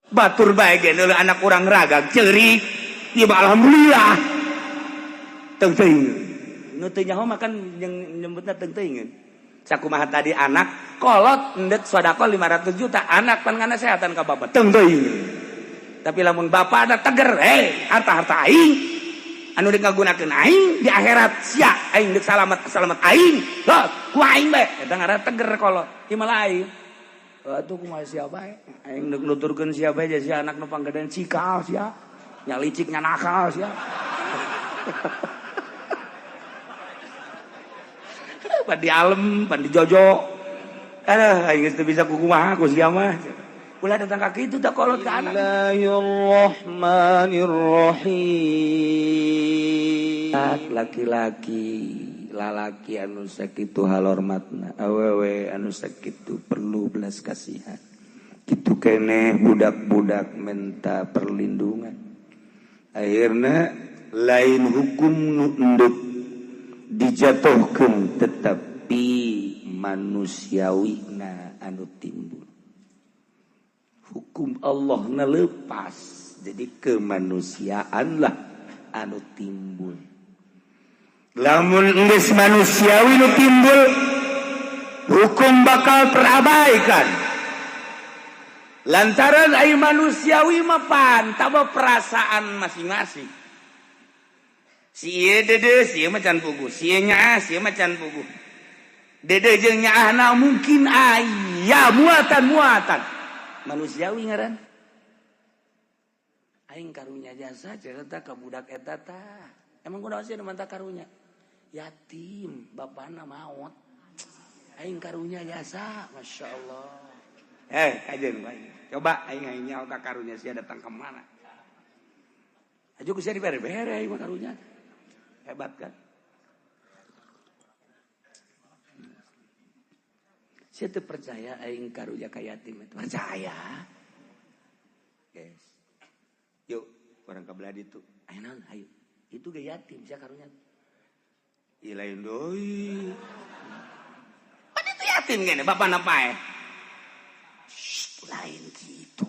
Batur bae ge anak urang ragag ceurik. Ieu mah alhamdulillah. Teung teuing. Nu teu nyaho mah kan jeung nyebutna teung teuingeun. Sakumaha tadi anak kolot endet sedekah 500 juta, anak pan nganasehatan ka bapak teung teuing. Tapi lamun bapak ada teger, hei harta-harta aing anu dek ngagunakeun aing di akhirat sia aing dek salamat salamat aing. Heuh, ku aing bae eta ngaranna teger kolot. Ieu mah lain. Atuh kumaha sia bae. Aing deuk nuturkeun sia bae si anak nu panggedean cikal sia. Nya licik nya nakal sia. Pan di alem, pan di jojo. Aduh, aing geus teu bisa kukumaha ku sia mah. Ulah datang ka kitu tah kolot ka anak. Bismillahirrahmanirrahim. Laki-laki lalaki anu sakitu halormatna, awewe anu sakitu perlu belas kasihan. Kitu keneh budak-budak menta perlindungan. Akhirna lain hukum nu endek dijatuhkeun tetapi manusiawina anu timbul. Hukum Allah na lepas, jadi kemanusiaan lah anu timbul. Lamun geus manusiawi nu timbul, hukum bakal terabaikan. Lantaran ai manusiawi mah pan taba perasaan masing-masing. Si ieu dede, si ieu mah can puguh, si ieu nyaah, si ieu mah can puguh. Dede jeung nyaahna mungkin aya muatan-muatan. Manusiawi ngaran. Aing karunya jasa cerita ka budak eta tah. Emang kunaon sih nu mantah karunya? Yatim, bapana maot. Aing karunya jasa, Masya Allah. Kajeun bae. Coba aing aing nyaho ka karunya sia datang ke mana. Aju ku sia dibere-bere aing mah karunya. Hebat kan? Sia teu percaya aing karunya ka yatim itu. Percaya. Guys. Yuk, orang ka belah ditu. Ayo naon, ayo. Itu ge yatim sia karunya. Ih lain deui. Pan itu yatim gini, bapana paeh. Lain gitu.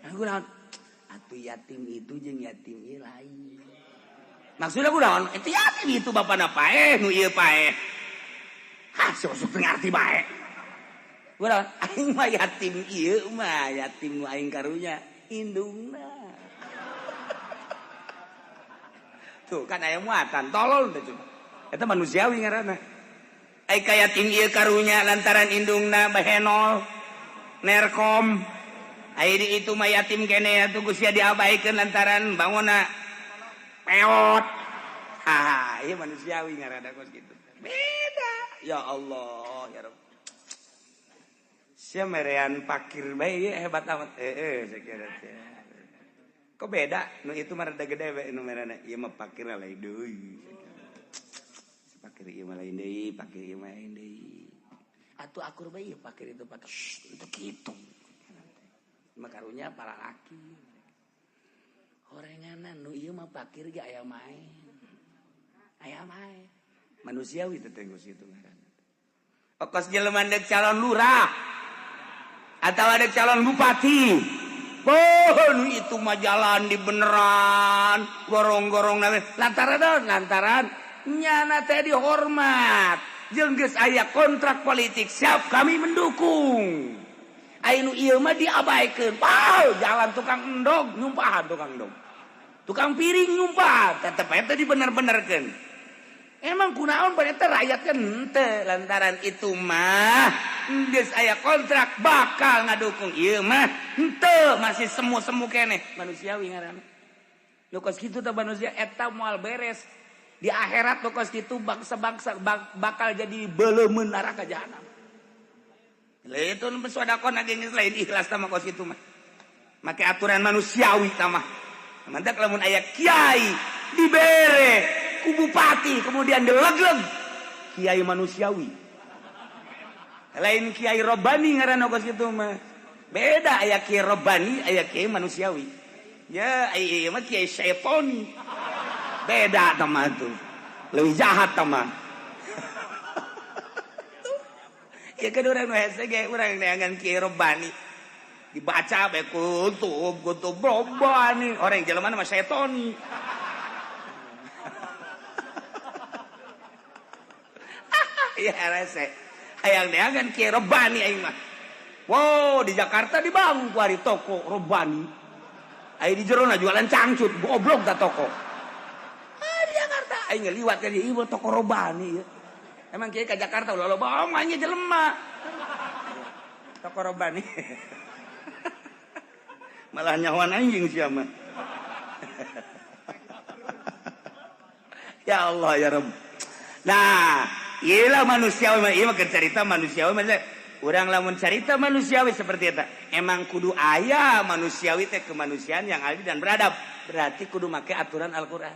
Aku naon? Atuh yatim itu jeung yatim ieu lain. Maksudnya aku naon? Itu yatim itu bapana paeh, nu ieu paeh. Hah, sok teu ngarti bae. Kunaon? Aing mah yatim ieu mah, yatim nu aing karunya indungna. Tuh kan aya muatan, tolol teh coba. Eta manusiawi ngaranna. Ai ka yatim ieu karunya lantaran indungna bahenol. Nerkom. Ai di itu mah yatim kene atuh geus sia diabaikeun lantaran bangunna peot. Ha, ieu manusiawi ngaranna kos kitu. Beda. Ya Allah, ya Rabb. Sia merean pakir bae ieu hebat amat. Saya kira teh. Kok beda? Nu itu mah rada gede we nu merana. Ieu mah pakir lain deui. Pakir ieu mah lain deui, pakir ieu mah lain deui. Atuh akur bae ieu pakir itu pakir. Shh, itu kitu. Mah karunya para laki. Horenganan nu ieu mah pakir ge aya main. Aya main. Manusiawi teh teh geus kitu ngaranna. Okos jelema deuk calon lurah atau ada calon bupati. Oh, nu itu mah jalan di beneran, gorong-gorong lantaran naon? Lantaran nyana teh dihormat. Jeung geus aya kontrak politik, siap kami mendukung. Aya nu ieu mah diabaikeun. Wow, jalan tukang endog nyumpahan tukang endog. Tukang piring nyumpahan, tetep aya teh dibener-benerkeun. Emang kunaon pada teh rakyat kan henteu lantaran itu mah geus aya kontrak bakal ngadukung ieu mah henteu masih semu-semu keneh manusiawi ngaranna. Nu kos kitu teh manusia eta moal beres di akhirat nu kos kitu bangsa-bangsa bakal jadi beleumeun neraka jahanam. Lah itu nu sedekah ge geus lain ikhlas tah mah kos kitu mah. Make aturan manusiawi tah mah. Mantak lamun aya kiai dibere ku bupati kemudian dilegleg kiai manusiawi lain kiai robani ngaranna kos kitu mah. Beda aya kiai robani aya kiai manusiawi. Ya ieu mah kiai syaitoni. Beda tah mah tuh. Leuwih jahat tah mah. Ya kan urang nu hese ge urang neangan kiai robani. Dibaca bae kutub kutub robani, orang jelema mah setoni. Ya rese. Hayang neangan kiai robani aing mah. Wow, di Jakarta dibangun ku ari toko robani. Aya di jerona jualan cangcut, goblok ta toko. Ah, di Jakarta aing ngeliwat ka dieu ieu toko robani ieu. Emang kiai ka Jakarta ulah loba omong aing jelema. Toko robani. Malah nyawan anjing sia mah. Ya Allah ya Rabb. Nah, iyalah manusiawi mah ieu mah cerita manusiawi mah. Urang lamun carita manusiawi seperti eta, emang kudu aya manusiawi teh kemanusiaan yang adil dan beradab. Berarti kudu make aturan Al-Qur'an.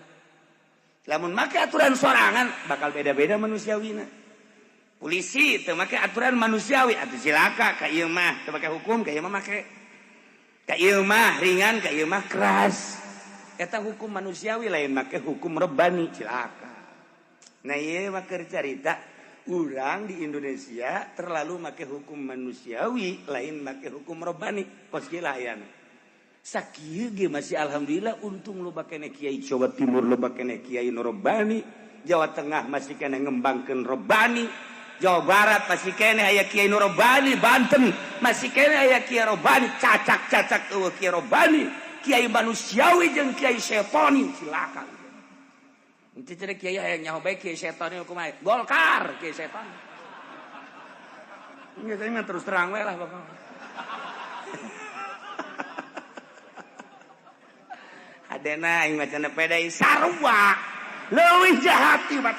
Lamun make aturan sorangan bakal beda-beda manusiawina. Polisi teu make aturan manusiawi atuh cilaka ka ieu mah teu make hukum, ka ieu mah make. Ka ieu mah ringan, ka ieu mah keras. Eta hukum manusiawi lain make hukum rebani cilaka. Nah ieu mah keur carita urang di Indonesia terlalu make hukum manusiawi lain make hukum robbani kos kieu ayana. Sakieu ge masih alhamdulillah untung loba keneh kiai Jawa Timur loba keneh kiai nu robbani, Jawa Tengah masih keneh ngembangkeun robbani, Jawa Barat masih keneh aya kiai nu robbani, Banten masih keneh aya kiai robbani, cacak-cacak eueuh kiai robbani, kiai manusiawi jeung kiai setoni cilaka. Itu jadi kiai hayang nyaho bae kiai setan kumaha? Golkar kiai setan. Enggak, saya mah terus terang we lah bapak. Adena aing mah cenah PDI sarua. Leuwih jahat ieu mah.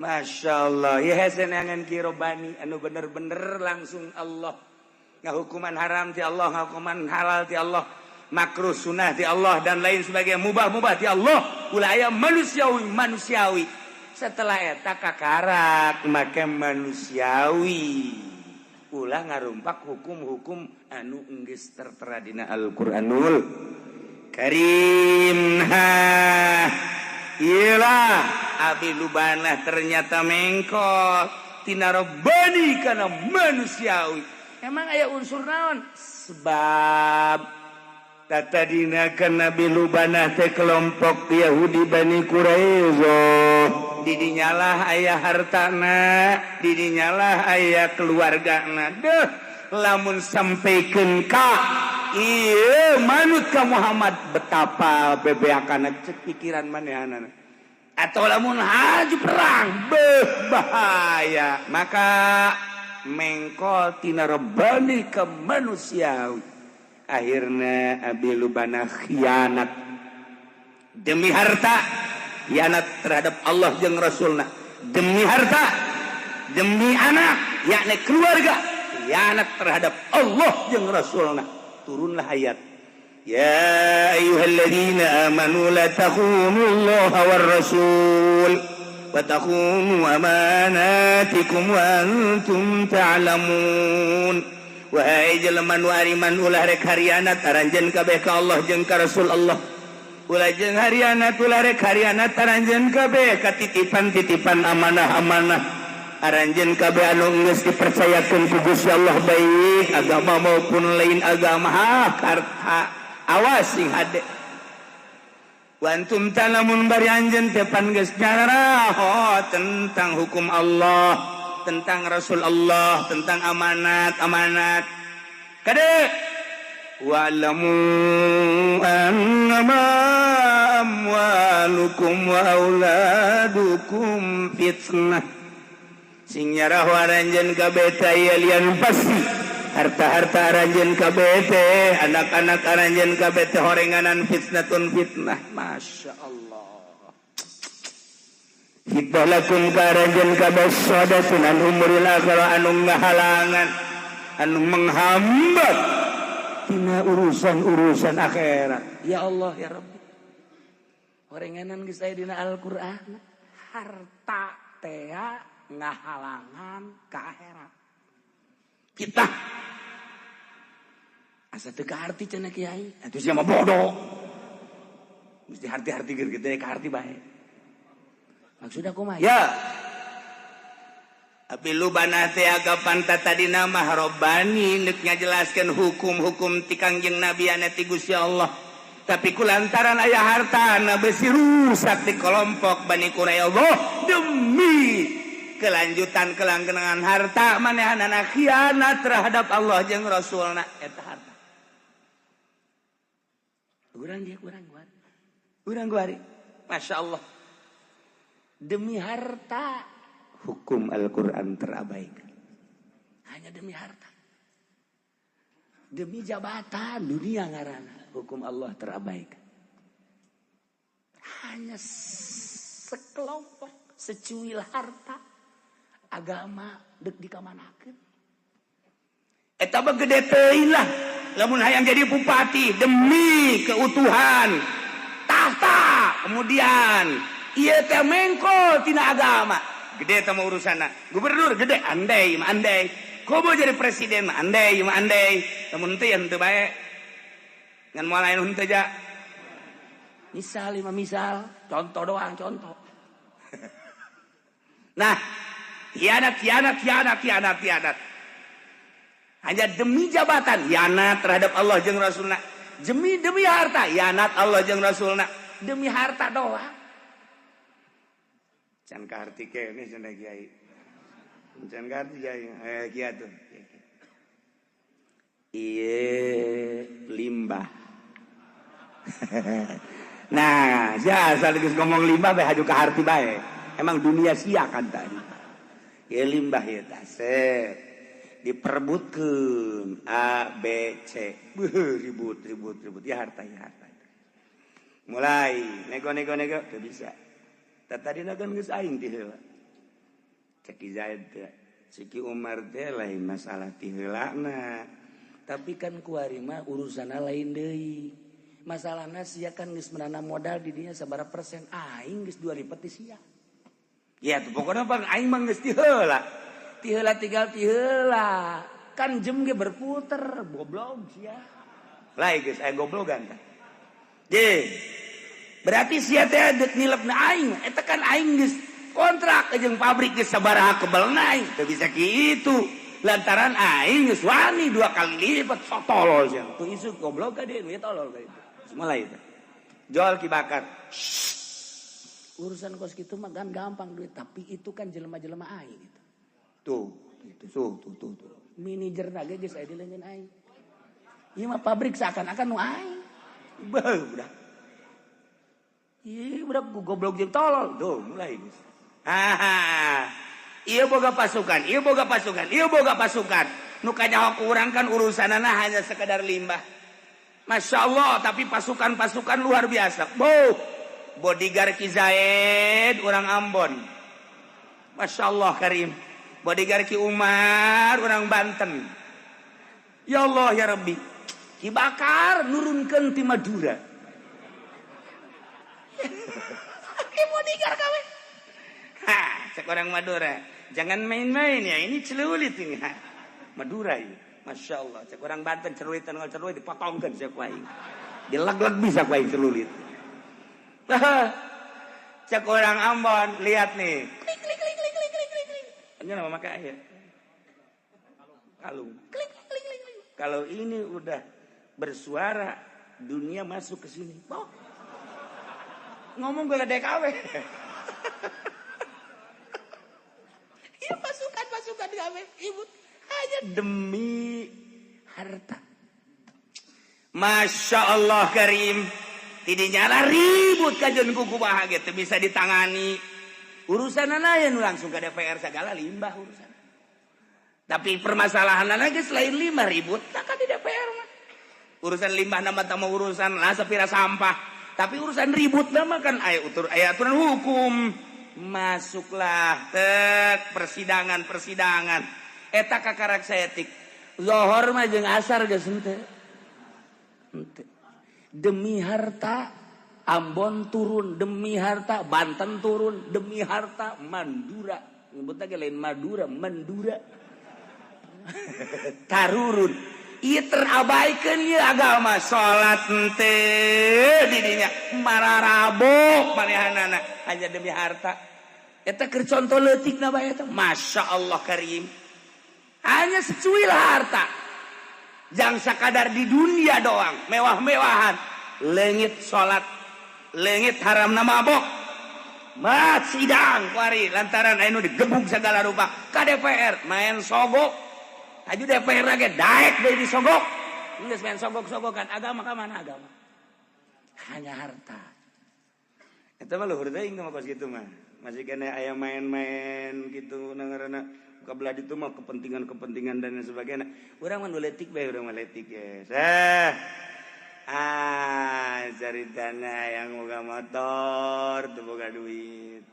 Masya Allah, ya hese neangan kiai robani anu bener-bener langsung Allah. Ngahukuman haram ti Allah, ngahukuman halal ti Allah, makruh sunnah ti Allah dan lain sebagainya, mubah-mubah ti Allah. Ulah aya manusiawi manusiawi. Setelah eta kakarak make manusiawi. Ulah ngarumpak hukum-hukum anu geus tertera dina Al-Qur'anul Karim. Ha, iyalah Abi Lubanah ternyata mengkol tina robbani kana manusiawi. Emang aya unsur naon? Sebab tatadina kan Nabi Lubanah teh kelompok Yahudi Bani Quraizoh. Didinyalah aya hartana, didinyalah aya keluargana. Deuh, lamun sampaikan ka ieu manut ka Muhammad betapa bebeakana cek pikiran manehanana. Atau lamun haju perang, beuh bahaya. Maka mengkol tina robbani ke manusiawi. Akhirnya Abi Lubanah khianat demi harta, khianat terhadap Allah jeung Rasulna, demi harta, demi anak, yakni keluarga, khianat terhadap Allah jeung Rasulna. Turunlah ayat, ya ayyuhalladzina amanu la takhunullaha war rasul wa takhunu amanatikum wa antum ta'lamun. Wahai jelema nu ariman ulah rek harianat aranjeun kabeh ka Allah jeung ka Rasul Allah. Ulah jeung harianat ulah rek harianat aranjeun kabeh ka titipan-titipan amanah-amanah. Aranjeun kabeh anu geus dipercayakeun ku Gusti Allah baik agama maupun lain agama. Harta awas sing hade. Wantum talamun bari anjeun teh pan geus nyaraho tentang hukum Allah, tentang Rasul Allah, tentang amanat-amanat. Kade wa'lamu annama amwalukum wa auladukum fitnah. Sing nyaraho aranjeun kabeh teh lian pasti harta-harta aranjeun kabeh teh, anak-anak aranjeun kabeh teh horenganan fitnatun fitnah. Masya Allah. Fitnah lakum ka aranjeun kabeh sadatun an umuril akhirah anu ngahalangan, anu menghambat tina urusan-urusan akhirat. Ya Allah ya Rabbi. Horenganan geus aya dina Al-Qur'an, harta teh ngahalangan ka akhirat. Kita asa teu kaharti cenah kiai, atuh sia mah bodoh. Mesti harti-harti gitu ka harti bae. Maksudnya kumaha? Ya. Tapi lubana teh agapan tadi nama Robbani nek ngajelaskeun hukum-hukum ti Kangjeng Nabi anu ti Gusti Allah. Tapi kulantaran aya harta na besi rusak di kelompok Bani Quraidah demi kelanjutan kelanggengan harta, manehanana khianat terhadap Allah jeung Rasulna. Eta harta. Urang dia, urang kuari. Urang kuari. Masya Allah. Demi harta hukum Al-Quran terabaikan. Hanya demi harta. Demi jabatan dunia ngarana hukum Allah terabaikan. Hanya sekelompok secuil harta, agama dek dikamanakeun. Eta mah gede teuing lah. Lamun hayang jadi bupati demi keutuhan tahta, kemudian ieu teh mengkol tina agama. Gede teh mah urusanna. Gubernur gede, andai mah andai. Komo jadi presiden mah andai mah andai. Lamun teu ya henteu bae. Ngan moal lain henteu ja. Misal lima misal, contoh doang, contoh. Nah, khianat, khianat, khianat, khianat, khianat. Hanya demi jabatan, khianat terhadap Allah jeung Rasulna. Demi demi harta, khianat Allah jeung Rasulna. Demi harta doang. Can kaharti keneh cenah kiai. Can kaharti kiai. Eh, kiai tuh. Ieu limbah. Nah, sia asal geus ngomong limbah bae haju kaharti bae. Emang dunia sia kan tadi. Ieu limbah ieu tah set. Diperebutkeun A B C. Beuh, ribut ribut ribut, ya harta, ya harta. Mulai nego nego nego teu bisa. Tah, tadina kan geus aing ti heula. Cek Ki Zaid teh, Cek Ki Umar teh, lain masalah ti heulana. Tapi kan kuari mah urusanna lain deui. Masalahna sia kan geus menanam modal di dinya sabaraha persen, aing geus dua lipat di sia. Ya tuh pokoknya bang aing mah geus ti heula. Ti heula tinggal ti heula. Kan jem ge berputer, goblok sia. Lain geus aya goblogan tah. Ye. Berarti sia teh deuk nilepna aing, eta kan aing geus kontrak jeung pabrik geus sabaraha kebelna, aing teu bisa kitu. Lantaran aing geus wani dua kali lipat, sok tolol sia. Tuh isu goblok ka dia, tolol ka itu. Mulai itu. Jual Ki Bakar. Urusan kos gitu mah kan gampang duit, tapi itu kan jelema-jelema aing gitu. Tuh, tuh, tuh, tuh, tuh, tuh. Manajer ge geus aya di leungeun aing. Ieu mah pabrik seakan-akan nu aing. Beuh, budak. Ih, budak goblok jeung tolol. Tuh, mulai geus. Haha. Ieu boga pasukan, ieu boga pasukan, ieu boga pasukan. Nu kanyaho ku urang kan urusanana hanya sekedar limbah. Masya Allah, tapi pasukan-pasukan luar biasa. Boh, bodyguard Ki Zaid orang Ambon. Masya Allah Karim. Bodyguard Ki Umar orang Banten. Ya Allah ya Rabbi. Ki Bakar nurunkan ti Madura. Ki bodyguard kawe. Ha, cek orang Madura. Jangan main-main ya, ini celulit ini. Ha. Madura ini. Masya Allah, cek orang Banten celulitan ngal celulit dipotongkan siapa aing. Dileg-leg bisa ku aing celulit. Cek orang Ambon, lihat nih. Klik klik klik klik klik klik klik klik. Ini nama maka ya. Kalung. Klik klik klik klik. Kalau ini udah bersuara, dunia masuk ke sini. Oh. Ngomong gue DKW. Iya, pasukan-pasukan KW ibu hanya demi harta. Masya Allah Karim. Tidinya lah ribut kajian kuku bahagia teu bisa ditangani. Urusan lain langsung ke DPR segala limbah urusan. Tapi permasalahan lagi selain limbah ribut tak di DPR mah. Urusan limbah nama tama urusan lah sepira sampah. Tapi urusan ribut nama kan aya utur aya aturan hukum. Masuklah tek persidangan persidangan. Eta kakarak saeutik. Zohor mah jeung asar geus henteu. Henteu. Demi harta Ambon turun, demi harta Banten turun, demi harta Mandura. Nyebut lagi lain Madura, Mandura. Tarurun. Ieu terabaikan ieu agama, salat henteu di dinya mararabok manehanana hanya demi harta. Eta keur contoh leutik na bae eta. Masya Allah karim. Hanya secuil harta. Jangan sakadar di dunia doang, mewah-mewahan. Leungit salat, leungit haram na mabok. Mat sidang kuari lantaran anu digebuk segala rupa. Ka DPR main sogok. Aju DPR lagi daek deui disogok. Geus main sogok-sogokan agama ka mana agama? Hanya harta. Eta mah luhur teuing mah kos kitu mah. Masih kena aya main-main gitu ngaranna kabelah ditu mah kepentingan-kepentingan dan lain sebagainya. Urang mah nu leutik bae, urang mah leutik ya. Ah, caritana yang boga motor teu boga duit.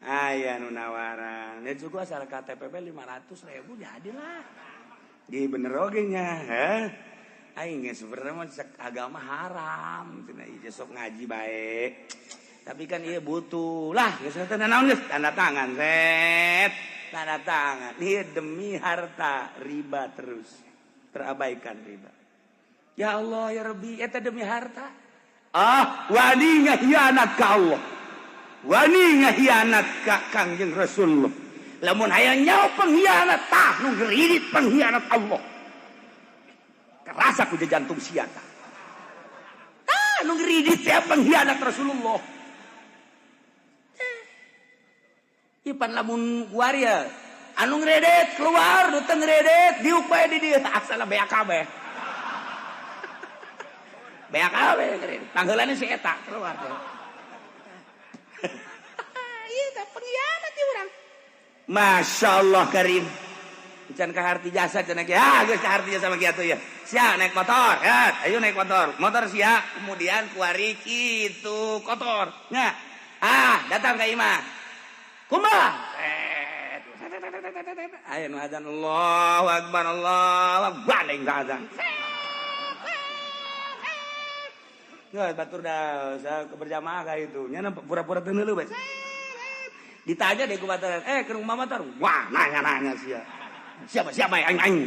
Aya nu nawaran. Ya cukup asal KTP 500 ribu jadilah. Di bener oge nya, heh. Aing geus sebenarnya mah agama haram cenah ieu sok ngaji bae. Tapi kan ieu butuh lah, geus teh naon geus tanda tangan set. Tanda tangan. Ieu demi harta riba terus. Terabaikan riba. Ya Allah ya Rabbi, eta demi harta. Ah, wani ngahianat ka Allah. Wani ngahianat ka Kangjeng Rasulullah. Lamun hayang nyaho pengkhianat tah nu ngeridit pengkhianat Allah. Kerasa ku jantung sia tah. Tah nu ngeridit teh pengkhianat Rasulullah. Ipan lamun waria anu ngredet keluar, nu teu ngredet diuk bae di dieu asal beak kabeh. Beak kabeh ngredet. Pangheulana si eta keluar teh. Ieu teh pengkhianat ieu urang. Masya Allah karim. Can kaharti jasa cenah ge. Ah geus kaharti jasa mah kitu ya. Sia naik motor, ya, ayo naik motor. Motor sia, kemudian kuari kitu kotor. Nya. Ah, datang ka imah. Kumaha? Ayo nu azan Allahu akbar Allahu akbar balik ka azan. Nggak, batur dah, saya berjamaah kayak itu. Nya pura-pura teu neuleuh bae. Ditanya deh ku baturan, eh ke rumah motor. Wah, nanya-nanya sia. Siapa siapa aing aing.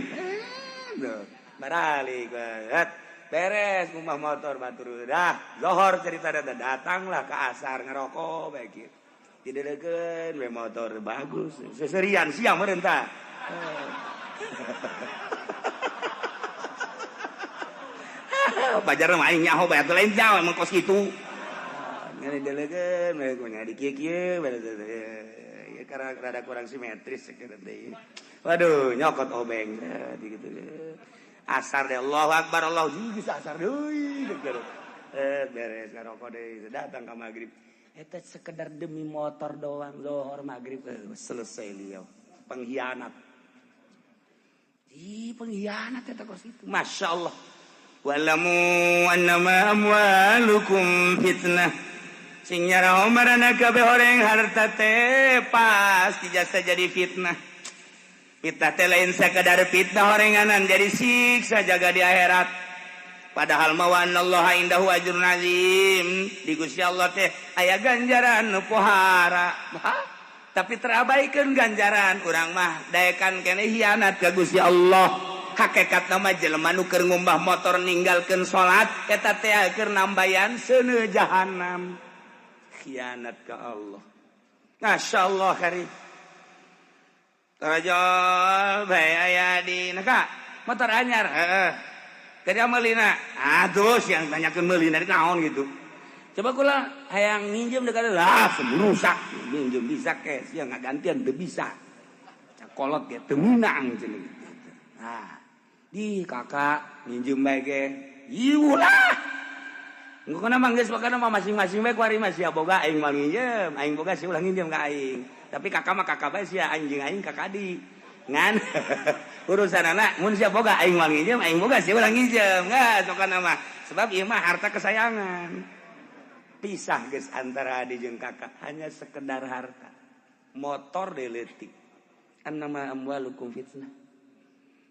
Baralik banget. Beres rumah motor batur dah. Zohor cerita dah datanglah ke asar ngerokok bae kieu. Didelekeun we motor bagus. Seserian siang meureun tah. Pajar mah aing nyaho bae atuh lain jauh emang kos kitu. Ngene delekeun we nya di kieu-kieu ya karena rada kurang simetris sakieu teh. Waduh, nyokot obeng gitu. Asar deh Allahu Akbar Allah geus asar deui gitu. Beres ngarokok deui datang ka magrib. Eta sekedar demi motor doang zohor maghrib selesai lieu. Pengkhianat. Ih, pengkhianat eta kos itu. Masya Allah. Wa'lamu annama amwalukum fitnah. Sing nyaraho marana kabeh horeng harta teh pasti jasa jadi fitnah. Fitnah teh lain sakadar fitnah horenganan jadi siksa jaga di akhirat. Padahal mah wa annallaha indahu ajrun azim. Di Gusti Allah teh aya ganjaran nu pohara. Tapi terabaikan ganjaran urang mah daekan keneh hianat ka Gusti Allah. Hakekat nama jelema nu keur ngumbah motor ninggalkeun salat eta teh keur nambayan seuneu jahanam. Khianat ka Allah. Masya Allah karim. Tarajol bae aya di naka motor anyar heeh. Kerja meulina. Aduh siang tanyakeun meulina naon gitu. Coba kula hayang minjem dekat lah rusak minjem bisa ke siang ngagantian teu bisa. Cakolot ge teu meunang cenah gitu. Nah, di kakak minjem bae ge. Ieu lah. Engko mah geus pokona mah masing-masing bae kuari mah sia boga aing mah nginjem, aing boga sia ulah nginjem ka aing. Tapi kakak mah kakak bae sia anjing aing kakak di. Ngan urusan anak mun sia boga aing mah nginjem, aing boga sia ulah nginjem. Enggak sokana mah. Sebab ieu mah harta kesayangan. Pisah geus antara adi jeung kakak hanya sekedar harta. Motor deuleutik. Annama amwalukum fitnah.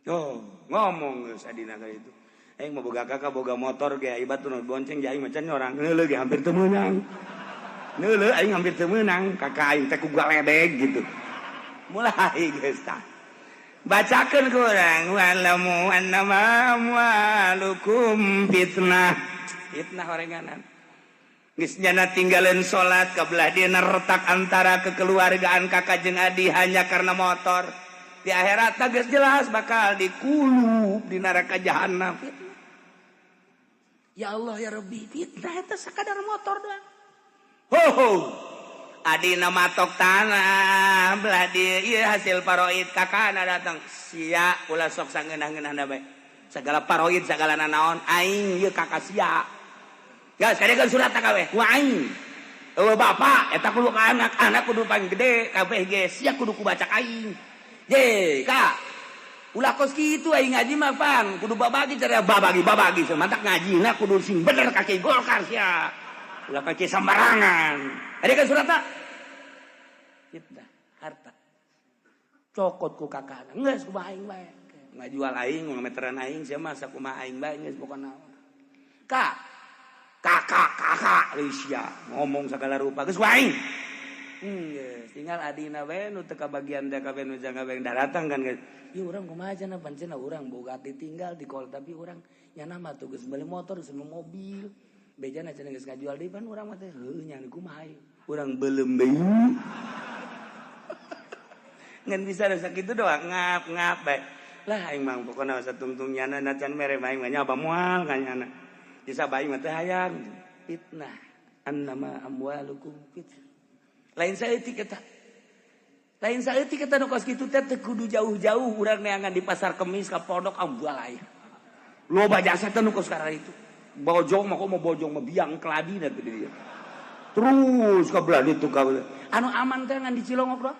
Oh, ngomong geus adina ka itu. Aing mah boga kakak boga motor ge ai batur bonceng ge aing macan nyorang neuleuh ge hampir teu meunang. Neuleuh aing hampir teu meunang, kakak aing teh ku galedeg gitu. Mulai geus tah. Bacakeun ku urang wa'lamu annama amwalukum fitnah. Fitnah horenganan. Geus nyana tinggalin salat, kebelah dia retak antara kekeluargaan kakak jeung adi hanya karena motor. Di akhirat geus jelas bakal dikulub di neraka jahanam. Ya Allah ya Rabbi, fitnah eta sakadar motor doang. Ho ho. Adina matok tanah belah dieu, ieu hasil paroid kakana datang. Sia ulah sok sangeunah-ngeunahna bae. Segala paroid segala nanaon aing ieu kakak sia. Ya, sadekeun surat kabeh ku aing. Eueuh bapak eta kudu ka anak, anak kudu paling gede kabeh ge sia kudu ku bacak aing. Ye, Kak. Ulah kos kitu aing ngaji mah pan, kudu babagi cara babagi babagi semantak ngajina kudu sing bener ka Kiai Golkar sia. Ulah ka kiai sembarangan. Ada kan surat tak? Fitnah harta. Cokot ku kakana. Geus kumaha aing bae. Ngajual aing, ngameteran aing sia mah sakumaha aing bae geus pokona. Kak, kakak kakak sia ngomong segala rupa geus ku aing. Geus tinggal adina bae nu teu kabagian teh kabeh nu jangka bae daratang kan geus. Ieu urang kumaha cenah pancen urang boga tinggal di kol tapi urang nyana mah tuh geus meuli motor, geus meuli mobil. Bejana cenah geus ngajual deui pan urang mah teh heuh nya kumaha ieu. Urang beuleum deui. Ngan bisa da sakitu doang ngap ngap bae. Lah aing mah pokona satungtung nyana na can mere aing mah nyaba moal ka nyana. Bisa bae mah teh hayang fitnah. Annama amwalukum fitnah. Lain saeutik eta. Lain saeutik eta nu kos kitu teh teu kudu jauh-jauh urang neangan di pasar Kemis ka pondok ambual aya. Loba jasa teh nu kos itu. Bojong mah kok mau bojong mah biang keladi teh dia. Terus ka belah ditu ka anu aman teh ngan di Cilongok doang.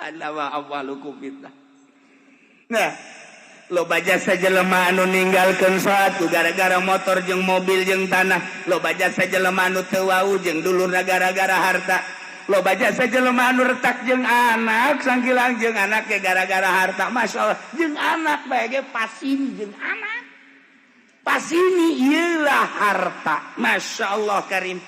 Annama amwalukum fitnah. Nah, loba jasa jelema anu ninggalkeun salat gara-gara motor jeung mobil jeung tanah. Loba jasa jelema anu teu wau jeung dulurna gara-gara harta. Loba jasa jelema anu retak jeung anak, sangkilang jeung anak ge gara-gara harta. Masya Allah, jeung anak bae ge pasini jeung anak. Pasini ieulah harta. Masya Allah karim.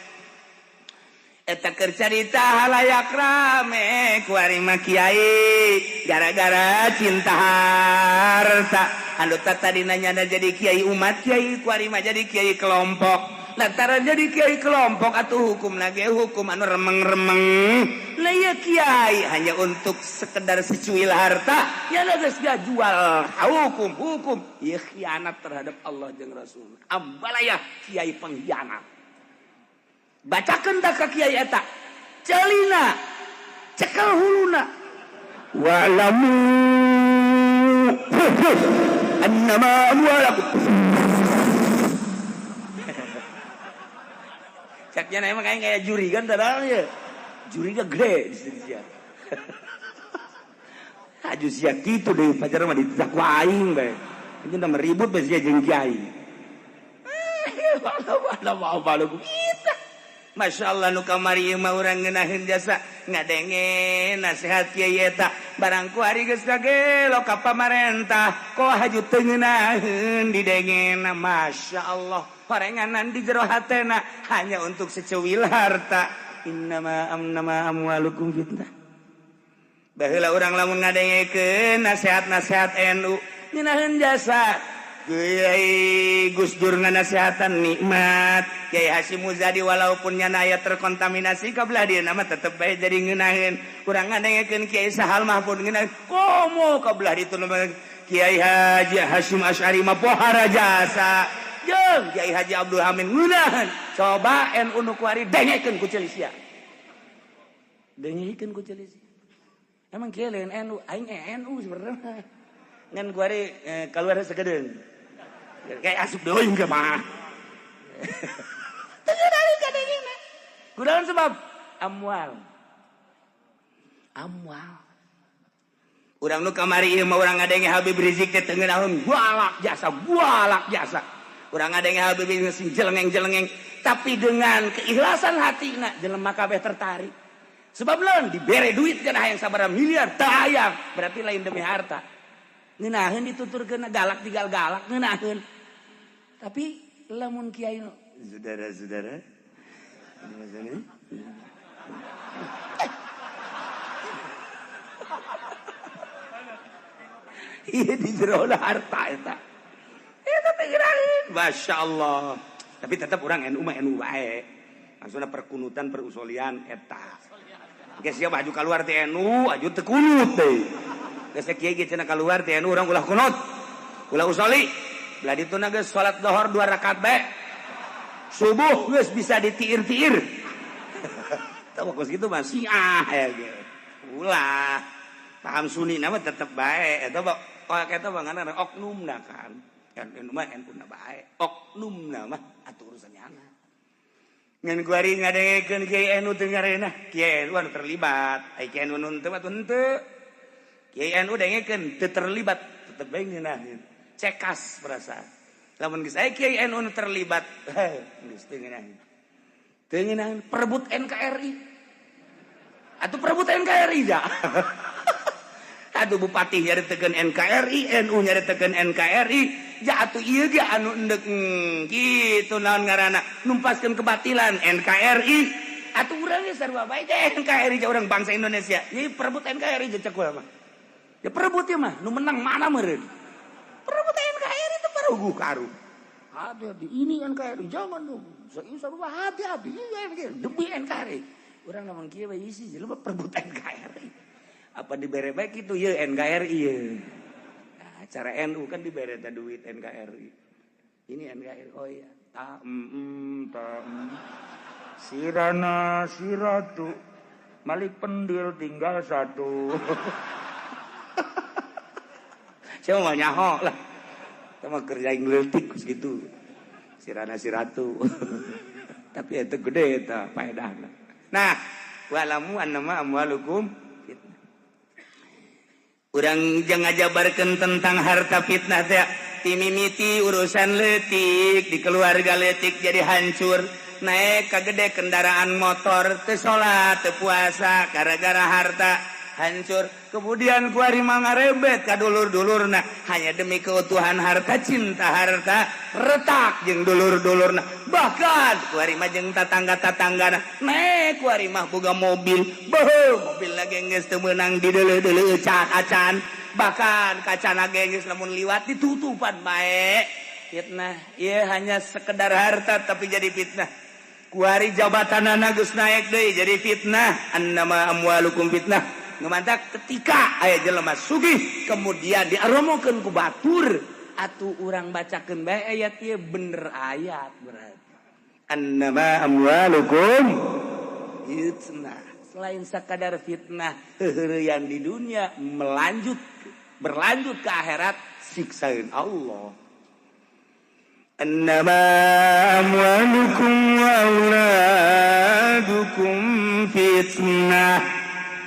Eta keur carita halayak rame kuari mah kiai gara-gara cinta harta. Anu tadi nanya jadi kiai umat, kiai kuari mah jadi kiai kelompok. Lantaran jadi kiai kelompok atau hukum lagi hukum anu remeng-remeng. Lah ieu kiai hanya untuk sekedar secuil harta ya geus jual hukum hukum. Ieu khianat terhadap Allah jeung Rasul. Ambalaya kiai pengkhianat. Bacakeun tak ka kiai eta. Celina cekel huluna. Wa'lamu annama amwalakum. Caknya emang kayak juri kan tadi ya. Jurinya gede di sini sia. Haju sia kitu deui pacar mah ditakwa aing bae. Ini udah meribut bae sia jeung kiai. Masya Allah nu kamari mah urang ngeunaheun jasa ngadenge nasihat kiai eta barang ku ari geus kagelo ka pamarentah koh haju teu ngeunaheun didengena. Masya Allah horenganan di jero hatena hanya untuk secuil harta. Innama amnama amwalukum fitnah. Baheula urang lamun ngadengekeun nasihat-nasihat NU ngeunaheun jasa Kiai Gus Dur nganasehatan nikmat, Kiai Hasyim Muzadi walaupun nyana aya terkontaminasi kabelah dia nama tetep bae jadi ngeunaheun. Urang ngadengekeun Kiai Sahal Mahfud ngeunaheun komo kabelah ditu Kiai Haji Hasyim Asy'ari mah pohara jasa. Jeung Kiai Haji Abdul Hamid ngeunaheun. Coba NU nu kuari dengekeun ku ceuli sia. Dengekeun ku ceuli sia. Emang kiai lain NU, aing NU sebenarnya. Ngan kuari keluar sakedeung. Kayak asup deui ke mah. Teu kadengena. Kunaon sebab amwal. Amwal. Urang nu kamari ieu mah urang ngadenge Habib Rizik teh teu ngeunaheun galak jasa, galak jasa. Urang ngadenge Habib Rizik sing jelengeng-jelengeng, tapi dengan keikhlasan hatina jelema kabeh tertarik. Sebab lawan dibere duit kan hayang sabaraha miliar teu hayang, berarti lain demi harta. Ngeunaheun dituturkeun galak tinggal galak ngeunaheun. Tapi lamun kiai saudara-saudara ini Iya, di jero harta eta. Eta teh ngeunaheun. Masya Allah. Tapi tetap orang NU mah NU wae. Maksudnya perkunutan perusolian eta. Geus siap aju keluar ti NU, aju teu kunut deui. Geus kieu ge cenah keluar ti NU, urang ulah kunut. Ulah usoli. Belah dituna geus salat dohor dua rakaat bae. Subuh geus bisa ditiir-tiir. Tahu kos gitu mah Syiah ya ge. Ulah. Paham Sunni nama tetep bae. Eta mah eta mah ngaranna oknumna kan. Kan NU mah NU na bae. Oknumna mah atuh urusan nyana. Ngan kuari ngadengekeun Kiai NU teu ngarenah. Kiai NU anu terlibat. Ai Kiai NU nu henteu mah henteu. Kiai NU dengekeun teu terlibat tetep bae ngeunaheun. Cekas perasaan. Lamun geus aya Kiai NU nu terlibat, geus teu ngeunaheun. Teu ngeunaheun perebut NKRI. Atuh perebut NKRI ja. Aduh, bupati nyaritakeun NKRI, NU nyaritakeun NKRI, ja atuh ieu ge anu endek kitu naon ngaranna numpaskeun kebatilan NKRI. Atuh urang ge sarua bae teh NKRI ja, urang bangsa Indonesia. Jadi perebut NKRI ja cek mah. Ya perebut ya mah, nu menang mana meureun. Perebut NKRI itu paruguh karu. Hati-hati, ini NKRI jangan dong. Saya sarua hati-hati, ini demi NKRI. Urang lamun kieu we isi jelema perebut NKRI. Apa dibere baik itu ya NKRI ya. Nah, cara NU kan dibere duit NKRI. Ini NKRI. Oh iya. Ta mm, ta mm. Sirana siratu Malik pendil tinggal satu. Saya mau nyaho lah. Sama kerja leutik gitu. Sirana siratu. Tapi itu gede eta faedahna. Nah, wa'lamu annama amwalukum fitnah. Urang jangan ngajabarkeun tentang harta fitnah teh timimiti urusan letik di keluarga, letik jadi hancur, naik ke gede kendaraan motor, teu salat, teu puasa gara-gara harta hancur. Kemudian kuari ngarebet ka dulur-dulurna hanya demi keutuhan harta, cinta harta, retak jeung dulur-dulurna, bahkan kuari mah jeung tatangga-tatanggana. Naik kuari mah boga mobil, beuh, mobil lagi geus teu meunang dideuleu-deuleu acan, bahkan kacana ge geus lamun liwat ditutupan bae. Fitnah ieu, hanya sekedar harta tapi jadi fitnah. Kuari jabatan geus naik deui jadi fitnah. Annama amwalukum fitnah. Mantak ketika aya jelema sugih kemudian diaromokeun ku batur, atuh urang bacakeun bae ayat ieu, bener ayat berarti annama amwalukum fitnah. Selain sekadar fitnah yang di dunia, melanjut berlanjut ke akhirat, siksain Allah. Annama amwalukum wa auladukum fitnah.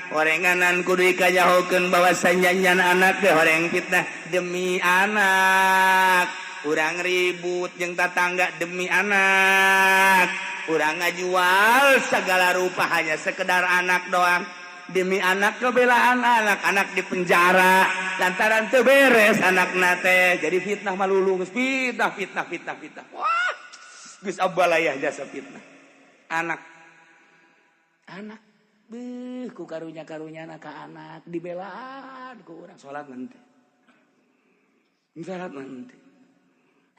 Orenganan kudu dikajahokeun bahwasanya nyan anak ge horeng fitnah. Demi anak urang ribut jeung tatangga, demi anak urang ngajual segala rupa hanya sekedar anak doang, demi anak kebelaan anak, anak di penjara lantaran teu beres anak nate jadi fitnah malulu. Geus fitnah, fitnah, fitnah, fitnah. Wah, geus abalayah jasa fitnah. Anak, anak. Beuh, ku karunya-karunya anak ka anak dibelaan ku urang, salat nanti. Salat nanti.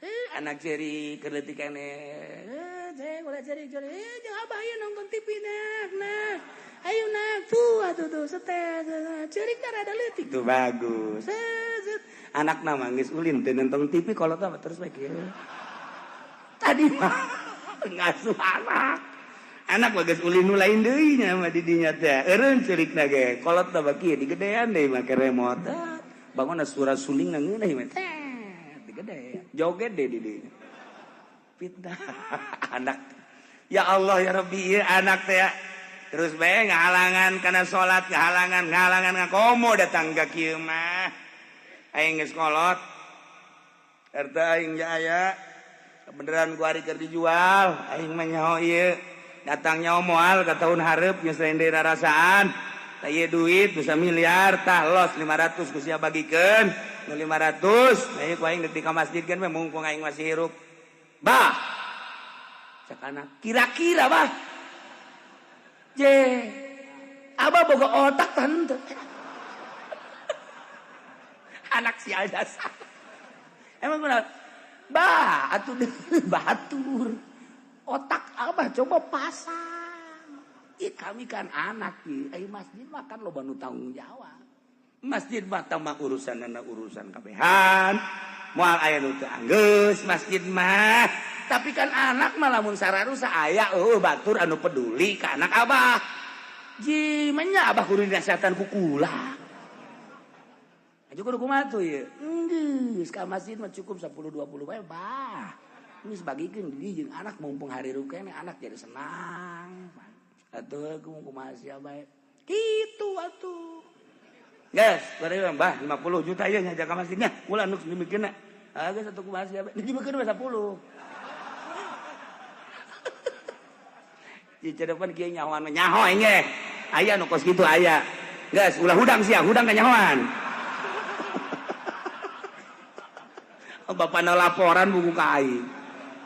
Eh, anak ceri keur leutik keneh. Eh, cek ulah ceri ceri. Eh, jeung abah ieu nonton TV, nak. Nah, ayo nak, tuh atuh tuh setel. Ceurik kan ada leutik tuh bagus. Set, set. Anak nama geus ulin teu nonton TV, kolot mah terus bae kieu. Tadi mah ngasuh anak. Anak mah geus ulin nu lain deui nya mah di dinya teh. Eureun ceurikna ge. Kolot mah kieu digedean deui make remote. Bangun suara suling na ngeunah mah. Teh, digedean. Joget deh di dinya. Fitnah anak. Ya Allah ya Rabbi, ieu anak teh ya. Terus bae ngahalangan kana salat, ngahalangan, ngahalangan, ngakomo datang ka kieu mah. Aing geus kolot. Harta aing ja aya. Beneran ku ari keur dijual, aing mah nyaho ieu. Datang nyaho moal ka tahun hareup geus lain deui rarasaan. Tah ieu duit bisa miliar, tah los 500 ku sia bagikeun. Nu 500, nah ieu ku aing deuk ka masjid kan mumpung aing masih hirup. Bah. Cek anak, kira-kira bah. Je. Abah boga otak tante. Anak sial jasa. Emang kunaon? Bah, atuh batur. Otak abah coba pasang. Ih, kami kan anak ih. Eh, masjid mah kan loba nu tanggung jawab. Masjid mah tambah urusan anak urusan kabehan. Moal aya nu teu anggeus masjid mah. Tapi kan anak mah lamun sararusa aya eueuh batur anu peduli ka anak abah. Ji, manya abah kudu dinasehatan ku kula. Aju kudu kumaha tuh ieu? Geus ka masjid mah cukup 10 20 bae bah. Geus bagikeun di jeung anak mumpung hari keneh anak jadi senang. Atuh kumaha sia bae. Kitu atuh. Geus, bari bah 50 juta ieu nya ka masjidnya. Kula nu dimikeunna. Ah geus atuh kumaha sia bae. Dimikeun 10. Di depan kieu nyahoan mah nyaho engge. Aya nu kos kitu aya. Geus ulah hudang sia, hudang ka nyahoan. Bapana laporan buku ka aing.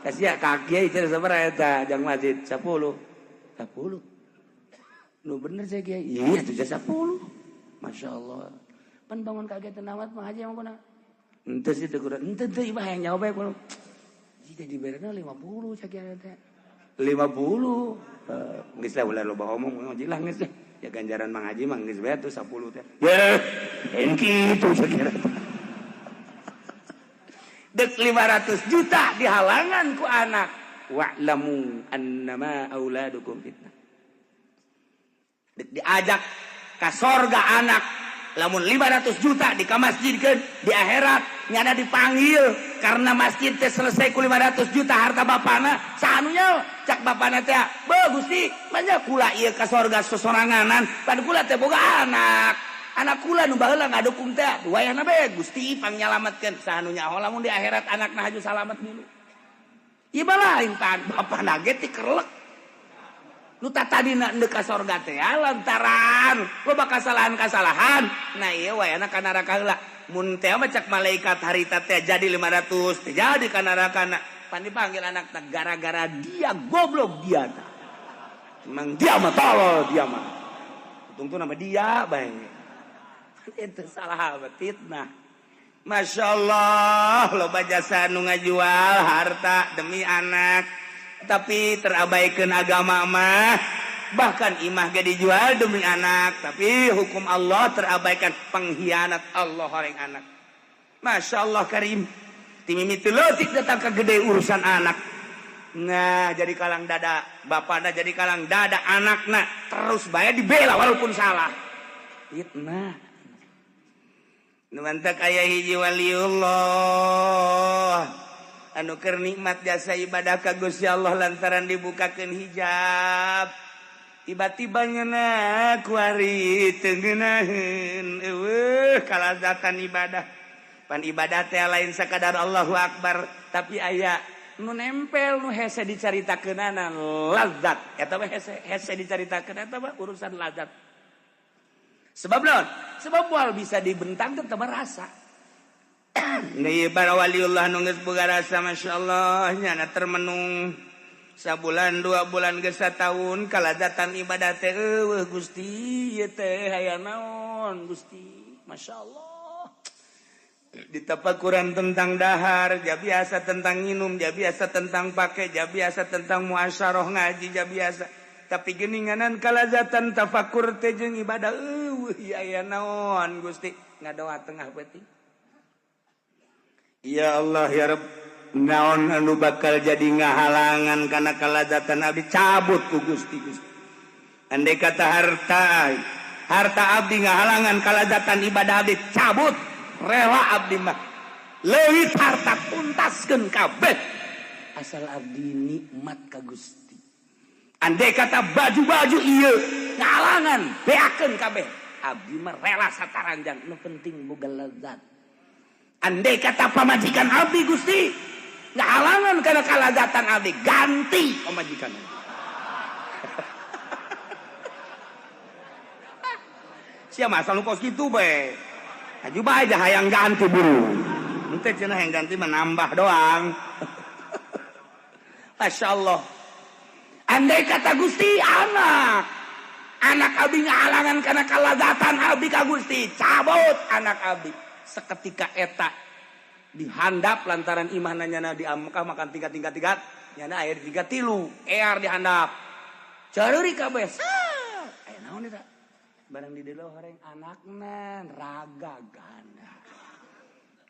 Kasih ka kiai cenah sabaraha eta jang masjid 10. 10. Nu bener saya kiai. Iya tuh 10. Masya Allah. Pan bangun kaget amat mah haji emang kuna. Henteu sih teu kurang. Henteu teu ibah yang nyawa bae kuno. Jika diberena 50 cak kiai teh. 50. Geus lah ulah loba omong ngaji lah geus. Ya ganjaran Mang Haji mah geus bae tuh 10 teh. Ye, lain kitu sakira. Dek 500 juta dihalangan ku anak. Wa'lamu annama auladukum fitnah. Dek diajak ka sorga anak lamun 500 juta di kamasjidkeun di akhirat nyana dipanggil karena masjid teh selesai ku 500 juta harta bapana sanunya cak bapana teh beuh Gusti manya kula ieu ka sorga sosoranganan pan kula teh boga anak anak kula nu baheula ngadukung teh wayahna bae Gusti pangnyalametkeun saha nu nyaho lamun di akhirat anakna haju salamet mulu ieu mah lain pan bapana ge ti kerlek nu tadina endek ka sorga teh lantaran loba kasalahan-kasalahan nah ieu wayahna ka neraka heula mun teh mah cak malaikat harita teh jadi 500 teh jadi ka nerakana pan dipanggil anakna gara-gara dia goblok dia tah emang dia mah tolol dia mah tungtu nama dia bae itu salah fitnah. Masya Allah loba jasa nu ngajual harta demi anak tapi terabaikan agama mah bahkan imah ge dijual demi anak tapi hukum Allah terabaikan pengkhianat Allah orang anak. Masya Allah karim ti mimiti leutik datang ke gede urusan anak. Nah jadi kalang dada bapakna jadi kalang dada anakna terus bae dibela walaupun salah fitnah. Numantak aya hiji waliullah anu keur nikmat jasa ibadah ka Gusti Allah lantaran dibukakeun hijab tiba-tiba nyana kuari teu ngeunaheun eueuh kalazatan ibadah pan ibadah teh lain sakadar Allahu Akbar tapi aya nu nempel nu hese dicaritakeunana lazat eta mah hese hese dicaritakeun eta mah urusan lazat. Sebab naon? Sebab moal bisa dibentangkeun teu rasa. Nih para waliullah nu geus boga rasa masyaallah nyana termenung sabulan 2 bulan geus sataun kalazatan ibadah teh eueuh Gusti ieu teh aya naon Gusti masyaallah ditapakuran tentang dahar ja biasa tentang minum ja biasa tentang pake ja biasa tentang muasyarah ngaji ja biasa tapi geninganan kalazatan tafakur teh jeung ibadah eueuh aya naon Gusti ngadoa tengah peuting. Ya Allah ya Rabb naon anu bakal jadi ngahalangan kana kalazatan abdi cabut ku Gusti Gusti andai kata harta harta abdi ngahalangan kalazatan ibadah abdi cabut rela abdi mah leuwih harta tuntaskeun kabeh asal abdi nikmat ka Gusti. Andai kata baju-baju ieu ngahalangan beakeun kabeh abdi mah rela sataranjang nu penting boga lazat. Andai kata pamajikan abdi Gusti ngahalangan kana kalazatan abdi ganti pamajikan. Sia masa nu kos kitu bae. Aju bae aja hayang ganti buru. Henteu cenah hayang ganti menambah doang. Masya Allah. Andai kata Gusti anak anak abdi ngahalangan kana kalazatan abdi ka Gusti cabut anak abdi. Seketika eta dihandap lantaran imahna nyana di Mekah makan tingkat-tingkat tingkat nyana aya di tingkat tilu ear dihandap careurik kabeh. Aya naon eta barang di dieu horeng anakna ragag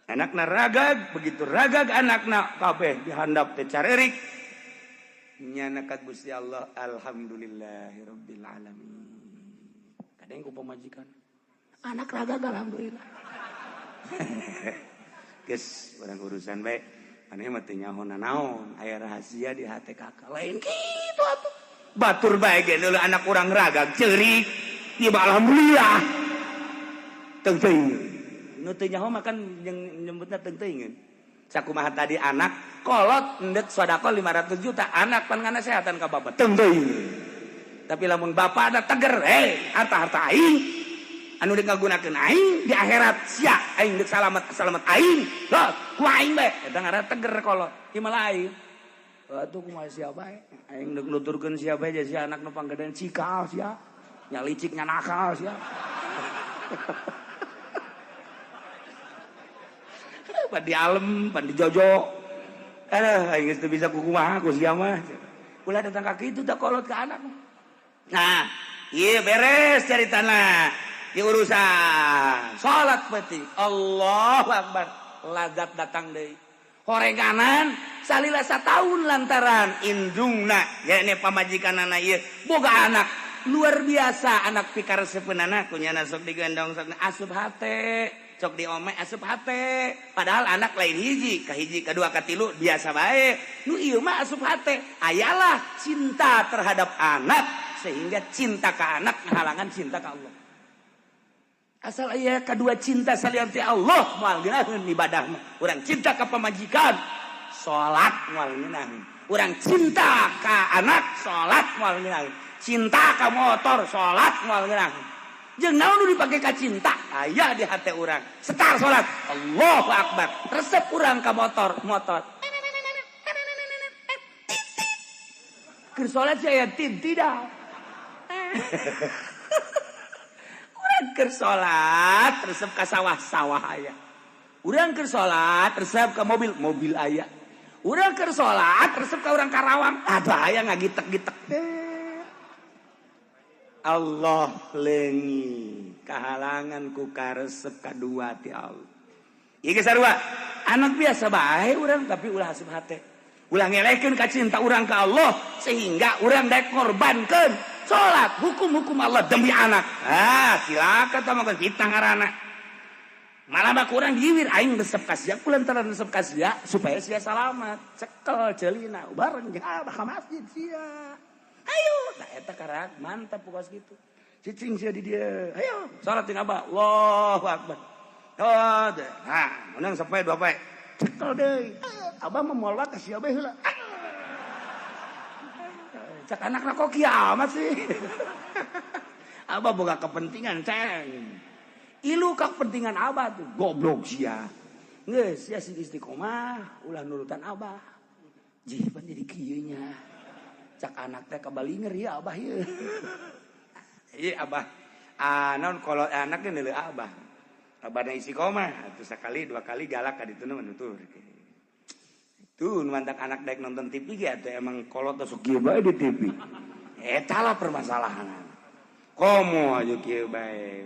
anakna ragag. Begitu ragag anakna, kabeh dihandap teh careurik. Nyana ka Gusti Allah, alhamdulillahirabbil alamin. Kadang ku pamajikan anak ragag, alhamdulillah. Geus urang urusan bae, maneh mah teu nyaho naon aya rahasia di hati kakak. Lain kitu atuh, batur bae ge deuleu anak urang ragag ceurik ieu, alhamdulillah. Teu teuing nu teu nyaho mah kan jeung nyebutna teu teuing. Sakumaha tadi anak kolot endek sedekah 500 juta, anak pan nganasehatan ka bapak, teu teuing. Tapi lamun bapak ada teger, hei, harta-harta aing anu dek ngagunakeun aing di akhirat, sia aing dek salamat salamat aing loh ku aing bae, eta ngaranna teger kolot. Ieu mah lain atuh, kumaha sia bae aing dek nuturkeun sia bae, si anak nu panggedean cikal sia nya, licik nya, nakal sia. Pan di alem pan di jojo. Aduh, aing geus teu bisa kukumaha ku sia mah. Ulah datang ka kitu tak kolot ke anak. Nah, iya beres ceritana di urusan salat peti, Allahu Akbar, lazat datang deui horenganan salila satahun lantaran indungna yakni pamajikanana ieu boga anak luar biasa, anak pikaresepeunana kunyana sok digendong, sok asup hate, sok diome asup hate. Padahal anak lain hiji kahiji, kedua, katilu biasa bae, nu ieu mah asup hate. Ayalah cinta terhadap anak sehingga cinta ke anak ngahalangan cinta ke Allah. Asal aya kedua cinta salian ti Allah, moal ngeunaheun ibadah mah. Urang cinta ka pamajikan, salat moal ngeunaheun. Urang cinta ka anak, salat moal ngeunaheun. Cinta ka motor, salat moal ngeunaheun. Jeung naon nu dipake ka cinta aya di hate urang, setar salat, Allahu Akbar, resep urang ka motor, motor keur salat sih aya tin tidak. Urang keur salat resep ka sawah, sawah aya. Urang keur salat resep ka mobil, mobil aya. Urang keur salat resep ka urang Karawang, aduh, aya ngagitek-gitek. Allah leungi kahalangan ku karesep kadua ti Allah. Ieu geus sarua anak biasa bae urang, tapi ulah asup hate, ulah ngelehkeun ka cinta urang ka Allah sehingga urang daek ngorbankeun salat, hukum-hukum Allah demi anak. Ah, silakan tah mah fitnah ngaranna. Malah mah kurang diwir aing resep ka sia kulantaran resep ka sia supaya sia salamat. Cekel ceulina bareng jeung abah ka masjid sia. Ayo, nah eta karak mantap pokos gitu. Cicing sia di dia. Ayo, salat jeung abah. Allahu Akbar. Oh, nah, menang sampai dua poe. Cekel deui. Abah mah moal ka sia bae heula. Cak anakna, kok kiamat sih. Abah boga kepentingan, ceng. Ilu kepentingan abah tuh goblok sia. Geus sia sing istiqomah, ulah nurutan abah. Jih pan jadi kieu nya. Cak anak teh kabalinger ya abah ieu. Iya abah. Ah, naon kalau anaknya neuleuh abah. Abah na istiqomah atuh sakali dua kali galak ka ditu mah nutur. Itu nu mantak anak daek nonton TV ge atuh emang kolot sok kieu bae di TV. Eta lah permasalahan. Komo aja kieu bae.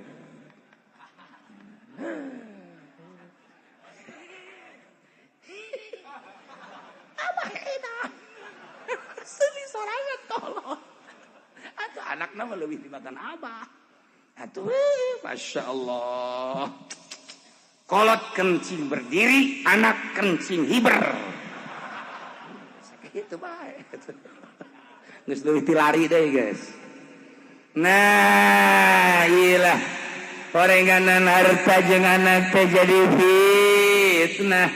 Abah edan. Seuli sorangan tolong. Atuh anakna mah leuwih dimakan abah. Atuh Masya Allah. Kolot kencing berdiri, anak kencing hiber. Sakitu bae. Geus leuwih ti lari deui, guys. Nah, iyalah. Horenganan harta jeung anak teh jadi fitnah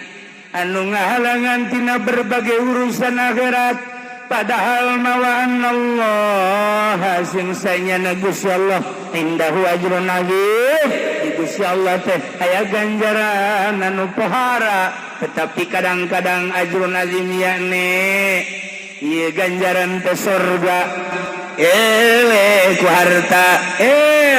anu ngahalangan tina berbagai urusan akhirat. Padahal mawaan Allah sing sanyana Gusti Allah indahu ajrun azim, di Gusti Allah teh aya ganjaran anu pohara. Tetapi kadang-kadang ajrun azim yakni ieu ganjaran teh surga, eleh ku harta,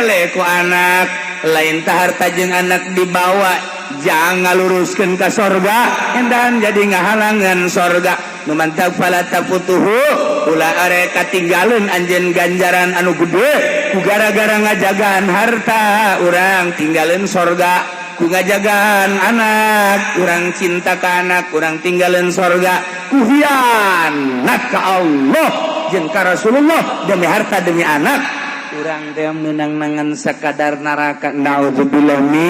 Eleh ku anak lain tah, harta jeung anak dibawa jangan ngaluruskeun ka sorga, endahan jadi ngahalangan sorga. Nu mantap fala tafutuhu, ulah arek katinggalin anjeun ganjaran anu gede ku gara-gara ngajagaan harta. Urang tinggalin sorga ku ngajagaan anak, urang cinta ka anak, urang tinggalin sorga ku hianat ka Allah jeung ka Rasulullah demi harta, demi anak. Urang teh menang nangan sakadar neraka, naudzubillah min.